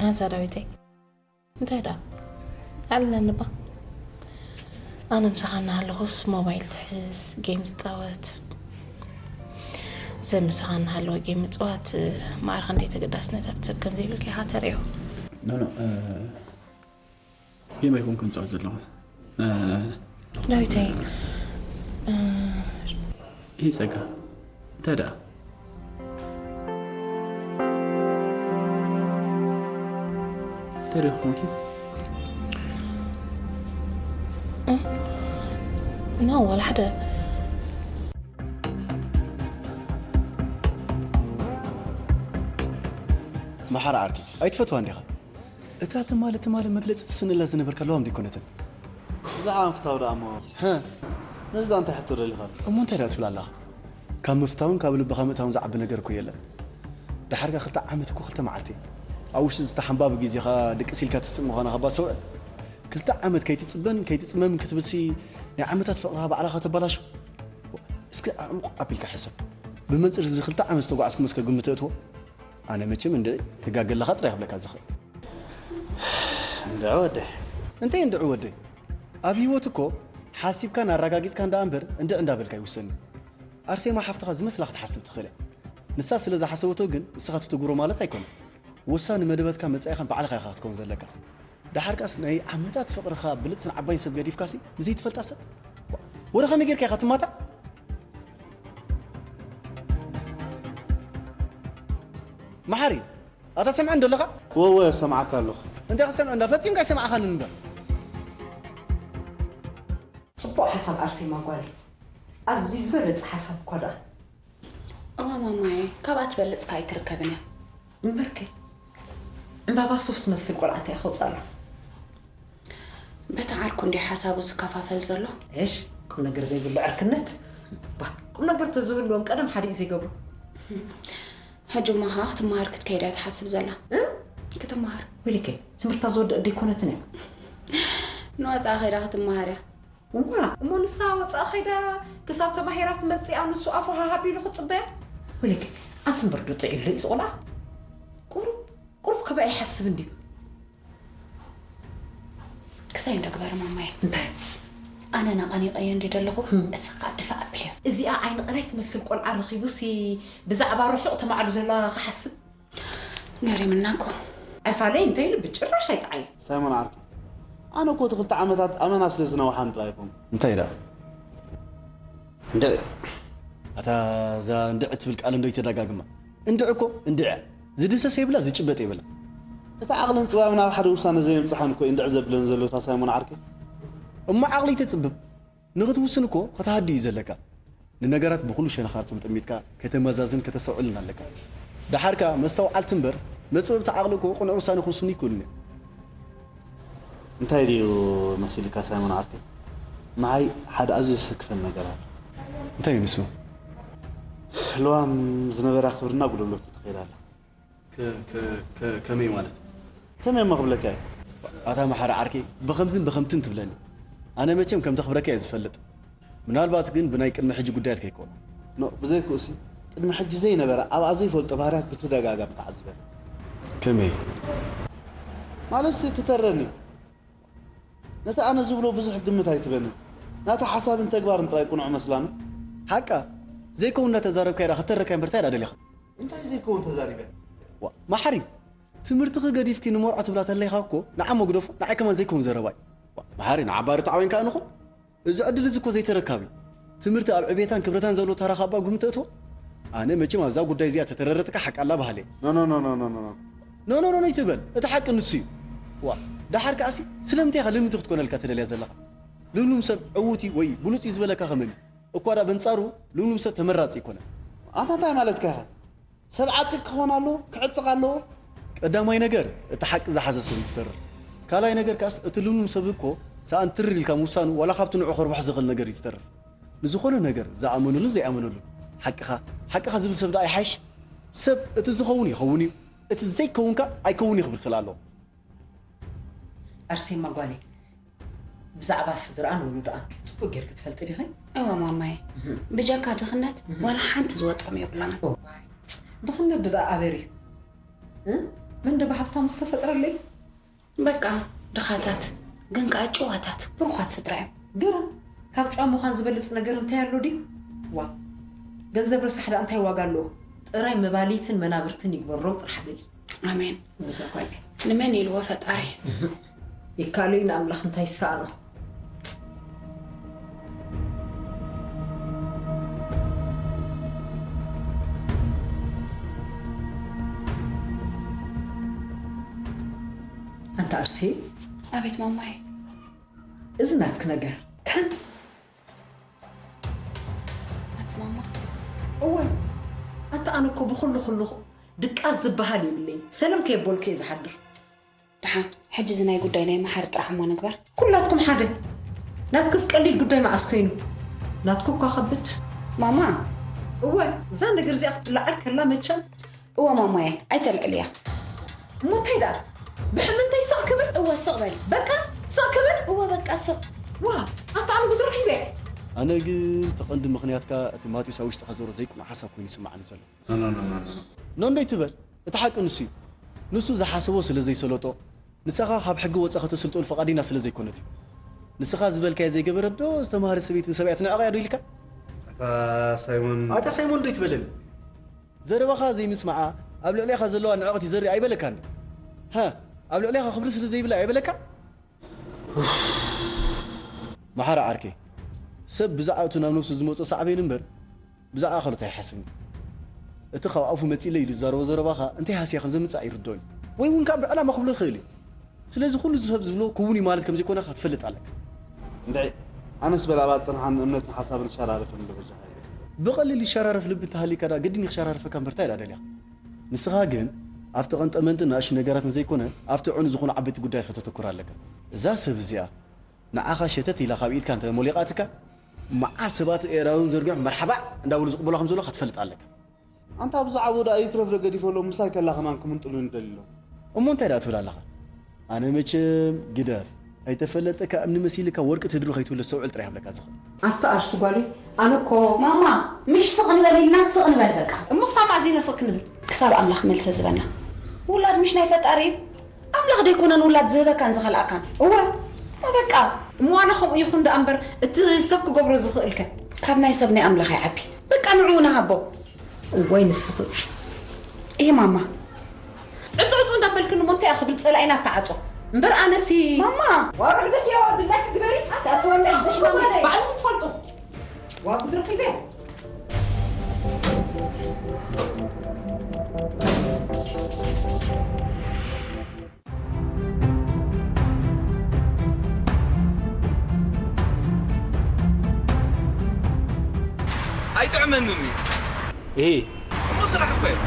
ኣንሳ ዳዊተይ፣ እንታይ ደኣ? ኣዕልለኒ እባ። ኣነ ምሳኻ እናሃለኹስ ሞባይል ትሕዝ፣ ጌም ዝጻወት። ሰብ ምሳኻ እናሃለወ ጌም ምጽዋት፣ ማዕረ ክንደይ ተገዳስነት ኣብቲ ሰብ ከም ዘይብልካ ኢኻ ተርእዮ። ኖ፣ ኖ፣ እ፣ ጌም ኣይኮንኩን ዝጻወት ዘለኹ። እ፣ ዳዊተይ፣ እ፣ ይህ ጸጋ፣ እንታይ ደኣ? እንታይ ደኣ ኮንኪ? እ? ኖ፣ ዋላ ሓደ። መሓሪ ዓርኪ፣ ኣይትፈትዋን ዲኻ? እታ ትማሊ፣ ትማሊ መግለጺ ትስእነላ ዝነበርካ ለዋም ደይኮነትን? ብዛዕባ ምፍታው ደኣ እሞ፣ ሃ? ነዚ ደኣ እንታይ ሕቶ ደሊኻ? እሞ እንታይ ደኣ ትብል ኣለኻ? ካብ ምፍታውን ካብ ልብኻ ምእታውን ዝዓቢ ነገር እኮ የለን። ደሓርካ ክልተ ዓመት እኮ ክልተ መዓልቲ። ኣብ ውሽጢ እዚ ተሓንባቢ ግዜኻ ድቅስ ኢልካ ትስእ ምዃንኻ እባ ኣስተውዕል። ክልተ ዓመት ከይትጽበን ከይትጽመምን ክትብልሲ ናይ ዓመታት ፍቕርኻ ባዕልኻ ተበላሹ። እስከ ኣዕሙቕ ኣቢልካ ሕሰብ። ብመንጽር እዚ ክልተ ዓመት ዝተጓዕዝኩሞ እስከ ግምት እትዎ። ኣነ መቸም እንድዒ ትጋገ ኣለኻ ጥራይ ክብለካ ዝኽእል። እንድዒ ወደይ። እንታይ እንድዒ ወደይ? ኣብ ህይወት እኮ ሓሲብካን ኣረጋጊጽካን ደኣ እምበር እንድዒ እንዳበልካ ኣይውሰንን። ኣርሴማ ሓፍትኻ ዝመስላ ክትሓስብ ትኽእል እያ። ንሳ ስለ ዝሓሰበቶ ግን ንስኻ ትትግብሮ ማለት ኣይኮነን። ወሳኒ መደባትካ መጻኢኻን ባዕልኻ ኢኻ ክትከውን ዘለካ። ደሓር ከኣስ ናይ ዓመታት ፍቕርኻ ብልጽን ዓባይን ሰብ ገዲፍካሲ ንዘይትፈልጣ ሰብ ወረ ከመይ ጌርካ ኢኻ ትማታዕ? መሓሪ፣ ኣታ ሰምዐ እንዶ ኣለኻ? ወወ፣ ሰምዓካ ኣለኹ። እንታይ ክሰምዐ እንዳ ፈጺምካ ኣይሰማዕኻንን እምበር። ጽቡቕ ሓሳብ ኣርሴማ ጓለይ። ኣዝዩ ዝበለጸ ሓሳብ እኳ ደኣ። እዋ ማማየ፣ ካብኣ ትበልጽ ከኣ ኣይትርከብን እያ። እምበርከ፣ ዕምባባ ሱፍ ትመስል ቆልዓ እንታይ ከውጻላ? በታ ዓርኩ እንድዩ ሓሳቡ ዝከፋፈል ዘሎ። እሽ፣ ቁም ነገር ዘይብሉ ዕርክነት። ባ፣ ቁም ነገር ተዝህልዎም ቀደም ሓዲኡ ዘይገብሩ። ሕጂ እሞ ኸኣ ክትመሃር ክትከይድ እያ ትሓስብ ዘላ። እ? ክትመሃር። ወይለከ፣ ትምህርታ ዝወደእ ደይኮነትን እያ። ንወጻኢ ከይዳ ክትመሃር እያ። እዋ፣ እሞ ንሳ ወጻኢ ከይዳ ክሳብ ተማሂራ ትመጽእ እያ ንሱ ኣፉ ሃሃ ኣቢሉ ክጽበያ? ወይለከ፣ ኣንቲ እምበር ዶ ጥዒሉ እዩ ዝቖልዓ? ቁሩብ፣ ቁሩብ ከ ብኣ ይሓስብ እንድዩ። ክሳይ እንዶ ግበር ማማየ። እንታይ? ኣነ ናቐኒቐዮ እንድየ ደለኹ፣ ህም። እስኻ ከኣ ድፋእ ኣብልዮ። እዚኣ ዓይኒ ቀላይ ትመስል ቆልዓ ረኺቡሲ ብዛዕባ ርሑቕ ተማዕዱ ዘላ ክሓስብ? ገሪምና እኮ። ኣይፋለይ እንተ ኢሉ ብጭራሽ ኣይጠዓይ። ሳይሞን ዓርኪ፣ ኣነ እኮ እቲ ክልተ ዓመታት ኣመና ስለ ዝነውሓን ጥራይ ኣይኮንኩ። እንታይ ደኣ? እንድዒ። ኣታ እዛ እንድዒ ትብል ቃል እንዶ ይተደጋግማ። እንድዒ እኮ እንድዒ እያ። ዝድህሰስ የብላ፣ ዝጭበጥ የብላ። እቲ ዓቕልን ጽባብን ኣብ ሓደ ውሳነ ዘየምጽሓን እኮ እንድዒ ዘብለን ዘሎ እታ ሳይሞን ዓርከይ። እሞ ዓቕሊ ተጽብብ። ንኽትውስን እኮ ከተሃዲ እዩ ዘለካ። ንነገራት ብኹሉ ሸነኻርቶም ጠሚትካ ከተመዛዝን ከተስተውዕልን ኣለካ። ደሓር ከኣ መስተውዓልቲ እምበር መጽበብቲ ዓቕሊ እኮ ቅኑዕ ውሳነ ክውስኑ ይክእሉን እዮም። እንታይ ድዩ መሲልካ ሳይሞን ዓርከይ? ንዓይ ሓደ ኣዝዩ ዘሰክፈኒ ነገር ኣሎ። እንታይ እዩ ንሱ? ልዋም ዝነበራ ክብርና ጉደሎት ትኸይድ ኣላ። ከ- ከ- ከ- ከመይ ማለት? ከመይ እሞ ክብለካ እየ? ኣታ መሓሪ ዓርከይ፣ ብኸምዝን ብኸምትን ትብለኒ። ኣነ መቸም ከም ተኽብረካ እየ ዝፈልጥ። ምናልባት ግን ብናይ ቅድሚ ሕጂ ጉዳያት ከይከውን። ኖ፣ ብዘይክኡሲ፣ ቅድሚ ሕጂ ዘይነበረ ኣብኣ ዘይፈልጦ ባህርያት ብተደጋጋሚ ተዓዚበ። ከመይ? ማለት ሲ ትተረኒ። ነቲ ኣነ ዝብሎ ብዙሕ ግምት ኣይትበኒ። ናታ ሓሳብን ተግባርን ጥራይ ቅኑዕ መስላኒ። ሓቃ ዘይከውን እናተዛረብካ ኢዳ ክተረካ እምበር እንታይ ኢዳ ደሊኻ? እንታይ ዘይከውን ተዛሪበ? ዋ፣ ማሓሪ፣ ትምህርትኺ ገዲፍኪ ንመርዖ ትብላ ተለይኻ እኮ ንዓ መግደፎ፣ ንዓይ ከማን ዘይከውን ዘረባይ። ዋ፣ ማሓሪ፣ ንዓባሪ ተዓወይንካ ኣንኹ? እዚ ዕድል እዚ እኮ ዘይተረካቢ። ትምህርቲ ኣብ ዕቤታን ክብረታን ዘሎ ተራ ካብ ግምት እትዎ? ኣነ መቸም ኣብዛ ጉዳይ እዚኣ ተተረረትካ ሓቃላ ባህለ። ኖ ኖ ኖ ኖ ኖ ኖ ኖ ኖ ኖ ኖ ይትበል። እቲ ሓቂ ንሱ እዩ። ዋ፣ ደሓር ከኣሲ ስለምንታይ ኢኻ ልምንቲ ክትኮነልካ ትደልያ ዘለኻ? ልምሉም ሰብ ዕዉት እዩ ወይ ብሉጽ እዩ ዝበለካ ከመን እዩ? እኳ ዳ በንጻሩ ልምሉም ሰብ ተመራጺ ይኮነ። ኣታ እንታይ ማለትካ ኢኻ? ሰብ ዓጺቅ ክኾን ኣለዎ፣ ክዕጽቕ ኣለዎ። ቀዳማይ ነገር እቲ ሓቂ ዝሓዘ ሰብ እዩ ዝተርፍ። ካልኣይ ነገር ከኣስ እቲ ልምሉም ሰብ እኮ ሰኣን ትር ኢልካ ምውሳኑ ዋላ ካብቲ ንዑ ከርብሖ ዝኽእል ነገር እዩ ዝተርፍ። ንዝኾነ ነገር ዝኣመነሉን ዘይኣመነሉን ሓቅኻ ሓቅኻ ዝብል ሰብ ደኣ ይሓይሽ። ሰብ እቲ ዝኸውን ይኸውን እዩ፣ እቲ ዘይከውንካ ኣይከውን እዩ ክብል ክእል ኣለዎ። ኣርሴማ ጓለይ፣ ብዛዕባ ስድርኣን ውሉድኣን ጽቡቅ ጌርኪ ትፈልጢ ዲኺ? እወ ማማይ፣ ብጀካ ድኽነት ዋላ ሓንቲ ዝወጾም የብሎምን። እዋይ፣ ድኽነት ድኣ ኣበርዩ እ? መን ደባ ሃብታም ዝተፈጥረለይ? በቃ ድኻታት ግን ከኣ ጭዋታት ብሩኻት ስድራ እዮም። ግርም፣ ካብ ጨዋ ምዃን ዝበልጽ ነገር እንታይ ኣሎ ድዩ? ዋ፣ ገንዘብ ረሳሕ ደኣ እንታይ ዋጋ ኣለዎ? ጥራይ መባሊትን መናብርትን ይግበሮም ጥራሕ በሊ። ኣሜን። እዛ ጓለይ ንመን ኢልዎ ፈጣሪ። ይካሎ እዩ ንኣምላኽ እንታይ ይሰኣኖ። ኣንታ ኣርሲ። ኣቤት ማማይ። እዚ ናትክ ነገር ካን ኣቲ ማማ። እወ ኣታ ኣነ እኮ ብኩሉ ኩሉ ድቃስ ዝበሃል የብለይ ሰለም ከየበልኩ እየ ዝሓድር። ደሓን ሕጂ እዚ ናይ ጉዳይ ናይ መሓሪ ጥራሕ እሞ ንግበር። ኩላትኩም ሓደ። ናትክስ ቀሊል ጉዳይ መዓስ ኮይኑ? ናትኩ እኳ ከብድ። ማማ። እወ እዛ ነገር እዚኣ ክትለዓል ከላ መቸም። እወ ማማየ ኣይተልዕልያ። እሞ እንታይ ደኣ ብሕምንተይ ስቕ ክብል? እወ ስቕ በል። በቃ ስቕ ክብል? እወ በቃ ስቕ። ዋ ኣታ ኣነ ጉድ ረኺበ። ኣነ ግን እቲ ቀንዲ ምኽንያትካ እቲ ማቴዎስ ኣብ ውሽጥኻ ዘሮ ዘይቅኑዕ ሓሳብ ኮይኑ ይስምዓኒ ዘሎ። ኖ ኖ ኖ ኖ ኖ። ኖ እንዶ ኣይትበል፣ እቲ ሓቂ ንሱ እዩ። ንሱ ዝሓሰቦ ስለ ዘይሰለጦ፣ ንስኻ ካብ ሕጊ ወጻኢ ከተስልጦ ፍቓደኛ ስለ ዘይኮነት እዩ። ንስኻ ዝበልካዮ ዘይገበረት ዶ ዝተማህረ ሰበይትን ሰብኣያ ትንዕቓያ ዶ ኢልካ? ኣታ ሳይሞን ኣታ ሳይሞን ዶ ኣይትበለኒ። ዘረባኻ ዘይምስማዓ ኣብ ልዕሌኻ ዘለዋ ንዕቐት ይዘሪ ኣይበለካን። ሃ ኣብ ልዕሌኻ ክብሪ ስለ ዘይብላ ኣይበለካ። መሓሪ ዓርከይ፣ ሰብ ብዛዕባ እቲ ናብ ነብሱ ዝመጾ ሳዕቤን እምበር ብዛዕባ ካልኦት ኣይሓስብን። እቲ ካብ ኣፉ መጺእለይ ኢሉ ዝዛረቦ ዘረባኻ እንታይ ሃስያ ከም ዘምጽእ ኣይርድኦን እዩ። ወይ እውን ከኣ ብዕላማ ክብሎ ይኽእል እዩ። ስለዚ ኩሉ እዚ ሰብ ዝብሎ ክውን እዩ ማለት ከም ዘይኮነ ክትፈልጥ ኣለካ። እንድዒ ኣነስ በል ኣብኣ ዝጸንሓኒ እምነትን ሓሳብን ይሸራረፍን ዶ በጃኻ ኢለ። ብቐሊል ይሸራረፍ ልቢ እንተሃልዩካ ደኣ ግድን እዩ ክሸራርፈካ እምበር እንታይ ደኣ ደልያ? ንስኻ ግን ኣብቲ ቀንጠመንጥን ንኣሽቱ ነገራትን ዘይኮነ ኣብቲ ዕኑ ዝኾኑ ዓበይቲ ጉዳያት ከተተኩር ኣለካ። እዛ ሰብ እዚኣ ንዓኻ ሸተት ኢላ ካብ ኢድካ እንተ ሞሊቓትካ፣ መዓት ሰባት ኣእዳዎም ዘርጊሖም መርሓባ እንዳበሉ ዝቕበሉኻ ከም ዘለዉ ክትፈልጥ ኣለካ። ኣንታ ኣብዛ ዓቦ ደኣ ይትረፍ ዶ ገዲፈሎም ምሳይ ከላ ከማን ክምንጥሉኒ ደልዩ ኣለዉ። እሞ እንታይ ደኣ ትብል ኣለኻ? ኣነ መቸም ግደፍ ኣይተፈለጠካ እምኒ መሲልካ ወርቂ ትድሎ ከይትውለድ ሰውዕል ጥራይ ክብለካ ዝኽእል። ኣታ ኣርሲ ጓለይ ኣነ እኮ ማማ ምሽ ስቕ ንበል ኢልና ስቕ ንበል በቃ። እሞ ክሳብ መዓዝ ኢና ስቕ ክንብል? ክሳብ ኣምላኽ መልሰ ዝበና። ውላድ ምሽ ናይ ፈጣሪ እዩ። ኣምላኽ ዶ ኣይኮነን ውላድ ዝህበካን ዝኸልኣካን? እወ እሞ በቃ። እሞ ዋላ ከምኡ ይኹን ደኣ እምበር እቲ ሰብ ክገብሮ ዝኽእልከ? ካብ ናይ ሰብ ናይ ኣምላኽ ይዓቢ። በቃ ንዕኡ ንሃቦ። እዋይ ንስኽስ። እሂ ማማ። ዕጹ ዕጹ እንዳበልክኒ እሞ እንታይ እያ ክብል ጸላኢና ኣተዓጾ እምበር ኣነሲ። ማማ። ዋረግደፍ ያዋ ድላይክ ግበሪ ኣትኣትወና ይዘሕማኒ ባዕልኹም ትፈልጡ። ዋ ጉድ ረኺበ። ኣይጥዕመንን እዩ። እሂ። እሞ ስራሕ እኮ እዩ።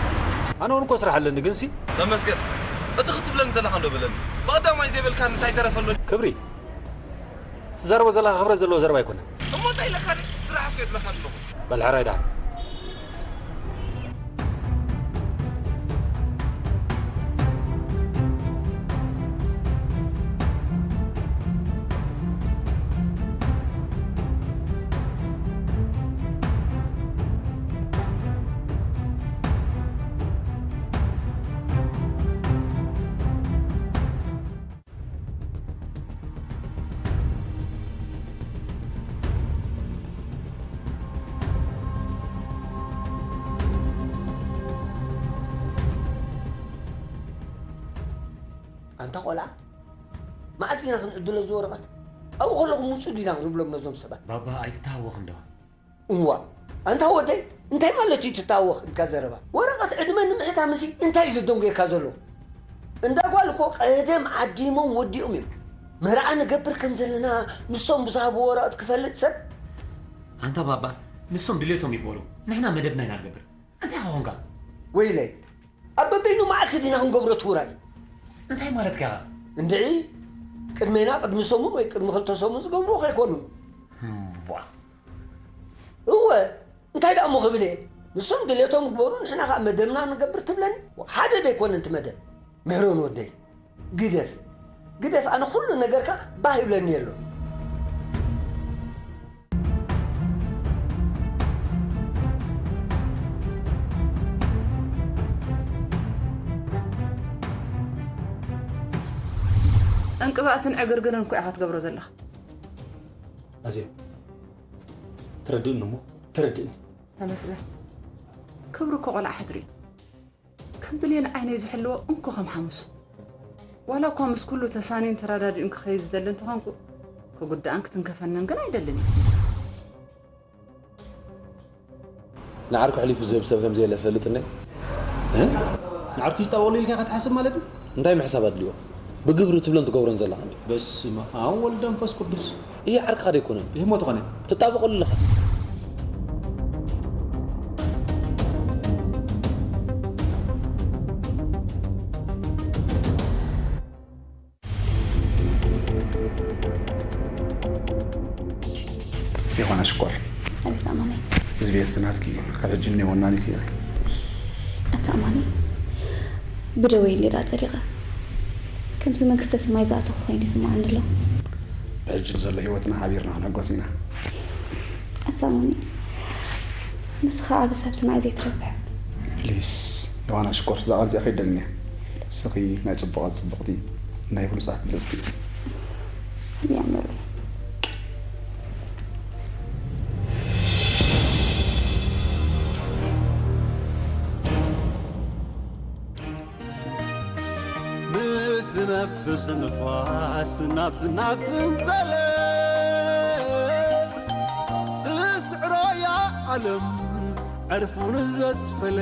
ኣነ እውን እኮ ስራሕ ኣለኒ፣ ግንሲ። ተመስገን። እቲ ክትብለኒ ዘለኻ እንዶ በለኒ። ብቐዳማይ ዘይበልካኒ እንታይ ተረፈ ኣሎ? ክብሪ። ትዛረቦ ዘለኻ ክብረት ዘለዎ ዘረባ ኣይኮነን። እሞ እንታይ ኢለካ ድዩ? ስራሕ በል ሕራይ ደሓን። ኣንታ ቆልዓ፣ መዓስ ኢና ክንዕድሎ እዚ ወረቐት? ኣብኡ ከለኹም ውጹእ ዲና ክንብሎም ነዞም ሰባት? ባባ ኣይትተሃወኽ እንዶ። እዋ፣ ኣንታ ወደይ፣ እንታይ ማለት እዩ ትታወኽ ኢልካ ዘረባ? ወረቐት ዕድመ ንምሕታምሲ እንታይ እዩ ዘደንጉየካ ዘሎ? እንዳ ጓል እኮ ቀደም ዓዲሞም ወዲኦም እዮም። መርዓ ንገብር ከም ዘለና ንሶም ብዝሃብዎ ወረቐት ክፈልጥ ሰብ። ኣንታ ባባ፣ ንሶም ድሌቶም ይግበሩ፣ ንሕና መደብና ኢና ንገብር። እንታይ ኾንካ? ወይለይ፣ ኣብ በበይኑ መዓልቲ ዲና ክንገብሮ ትውራይ? እንታይ ማለትካ ኢኻ? እንድዒ፣ ቅድሜና ቅድሚ ሰሙን ወይ ቅድሚ ክልተ ሰሙን ዝገብሩ ከይኮኑ። እምቧ። እወ፣ እንታይ ደኣ እሞ ክብል እየ? ንሶም ድሌቶም ግበሩ፣ ንሕና ኸኣ መደብና ንገብር ትብለኒ? ሓደ ደይኮነ እቲ መደብ። ሜሮን ወደይ፣ ግደፍ፣ ግደፍ፣ ኣነ ኩሉ ነገርካ ባህ ይብለኒ ኣሎ። እንቅባእስን ዕግርግርን እኮ ኢኻ ትገብሮ ዘለኻ። ኣዜብ፣ ተረድእኒ እሞ፣ ተረድእኒ። ተመስገን። ክብሪ እኮ ቆልዓ ሕድሪ እዩ። ከም ብሌን ዓይነይ ዝሕልዎ እንኮ ከም ሓሙስ። ዋላ እኳ ምስ ኩሉ ተሳንዩን ተረዳዲኡን ክኸይድ ዝደሊ እንተኾንኩ፣ ክጉዳእን ክትንከፈንን ግን ኣይደልን እየ። ንዓርኩ ኣሕሊፉ ዝህብ ሰብ ከም ዘየለ እፈልጥ እነ። እ? ንዓርኩ ይስጣወሉ ኢልካ ኢኻ ትሓስብ ማለት እዩ? እንታይ ምሕሳብ ኣድልዮ? ብግብሪ ትብሎን ትገብሮን ዘለኻ እንዲ። በስመ ኣብ ወልድ መንፈስ ቅዱስ። ይሄ ዓርክኻ ዶ ኣይኮነን? ይሄ ሞት ኾነ። ትጣበቐሉ ኣለኻ። ዮሃና ሽኮር። ኣቤት ኣማኒ። እዚ ቤት ናትኪ እዩ። ካብ ሕጂ እኔ ወናኒት እየ። ኣታ ኣማኒ፣ ብደወይ እንዴ ዳ ጸዲቐ። ከምዚ መንግስተ ሰማይ ዝኣተኹ ኮይኑ ይስምዓኒ ኣሎ። ብሕጂ ዘሎ ህይወትና ሓቢርና ክንሕጎስ ኢና። ኣታ ኣማኒ፣ ንስኻ ዓቢ ሰብ ስምዒ ዘይትረብሕ። ፕሊስ፣ ዮሃና ሽኮር፣ እዛ ቃል እዚኣ ከይደልንያ። ንስኺ ናይ ጽቡቓት ጽብቕቲ፣ ናይ ብሉጻት ብልጽቲ ኢኺ። የምር። ምስ ዝነፍስ ንፋስ ናብዚ ናብ ጽንጸለ ትስዕሮ እያ ዓለም ዕርፉን ዘስፈለ።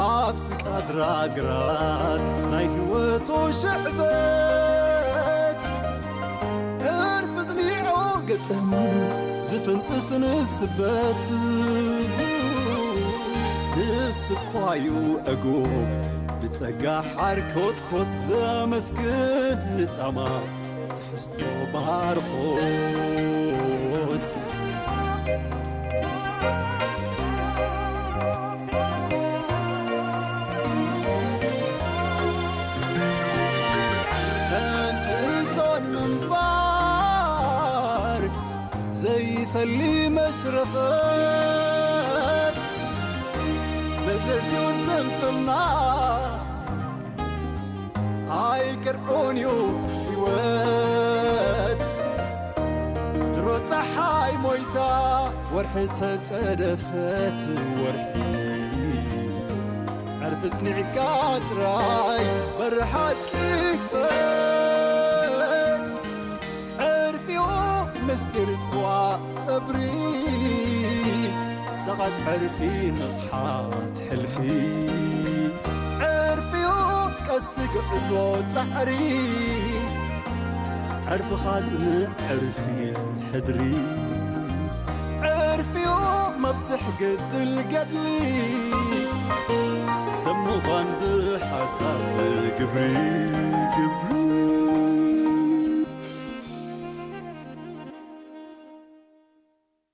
ኣብቲ ቃድራ ግራት ናይ ህይወቱ ሽዕበት ዕርፊ ጽኒዑ ግጥም ዝፍንጥስ ንስበት። ንስኳዩ ዕጉብ ብጸጋ ሓር ኮትኮት ዘመስግን ንጻማ ትሕዝቶ ባርኾት። እንትን ምንባር ዘይፈሊ መሽረፈት መዘዝዩ ስንፍና ኣይቅርዑን እዩ ህይወት። ድሮ ፀሓይ ሞይታ ወርሒ ተፀደፈት ወርሒ ዕርፊ ጽኒዕካ ጥራይ በሪ ሓቂ ክፈት። ዕርፊኡ ምስጢር ጽዋእ ጸብሪ ጸቓት ዕርፊ ንቕሓት ሕልፊ ዕርፊኡ ቀስቲ ግዕዞ ጻዕሪ ዕርፍኻ ጽንዕ ዕርፊ ሕድሪ ዕርፊኡ መፍትሕ ግድል ገድሊ ሰብ ምዃን ብሓሳብ ግብሪ ግብሪ